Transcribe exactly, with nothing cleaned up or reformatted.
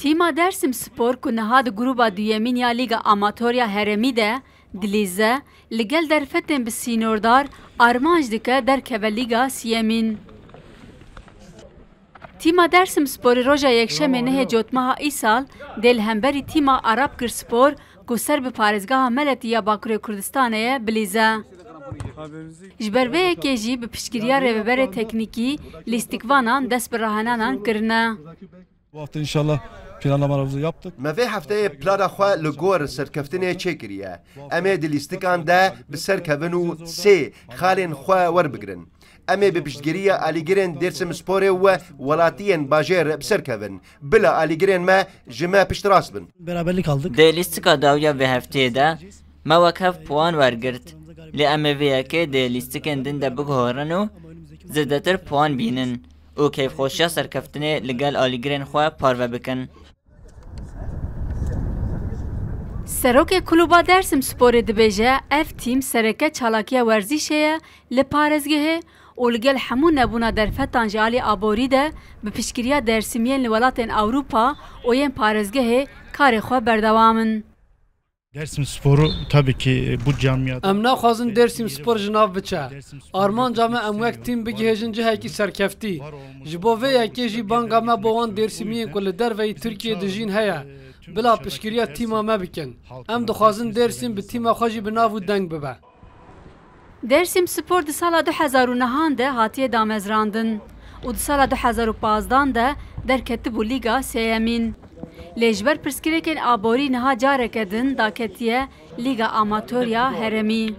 Tîma Dersim Spor ku niha di grûba duyemîn ya Lîga Amator ya Herêmî de dilîze, li gel derfetên bi sînordar armanc dike derkeve Lîga siyemîn. Tîma Dersim Sporê roja Yekşemê nehê Cotmeha îsal dê li hemberî tîma Arabgir Spor ku ser bi parêzgeha Meletî ya Bakurê Kurdistanê ye bilîze. Ji ber vê yekê jî bi piştgiriya rêveberê teknîkî lîstikvanan dest bi rahenanan kirine. Bu hafta inşallah planlamalarımızı yaptık. Me vê hefteyê plana xwe li gor serkeftinê çêkiriye. Em ê di lîstikan de bi ser kevin û sê xalên xwe werbigirin. Em ê bi piştgiriya alîgirên Dêrsim Sporê û welatiyên bajêr bi ser kevin. Bila alîgirên me ji me piştrast bin. Beraberlik aldık. Di lîstika dawiya vê hefteyê de me wek hev puan wergirt. Lê em ê vê yekê di lîstikên din de biguherin û zêdetir puan bînin û keyfxweşiya serkeftinê li gel alîgirên xwe parve bikin. Serokê Klûba Dersim Sporê dibêje, ev tîm sereke çalakiya werzîşê ye li parêzgehê û li gel hemû nebûna derfetan ji alî aborî de bi piştgiriya dersimiyên li welatên Ewropa û yên parêzgehê karê xwe berdewam in. Dersim Sporu tabii ki bu camiada Em naxwazin Dersim Spor ji nav biçe. Armanca me em wek tîm bigihêjin cihekî serkeftî. Ji bo vê yekê jî banga me bo wan Dêrsimiyên ku li derveyî Tirkiyê dijîn heye. Bila piştgiriya tîma me bikin. Em dixwazin Dêrsim bi tîma xwe jî bi nav û deng bibe. Dersim Spor di sala du hezar û nehan de hatiye damezrandin û di sala du hezar û pazdan de derketibû Lîga Sêyemîn. Lê ji ber pirsgirêkên aborî niha careke din daketiye Lîga Amator ya Herêmî.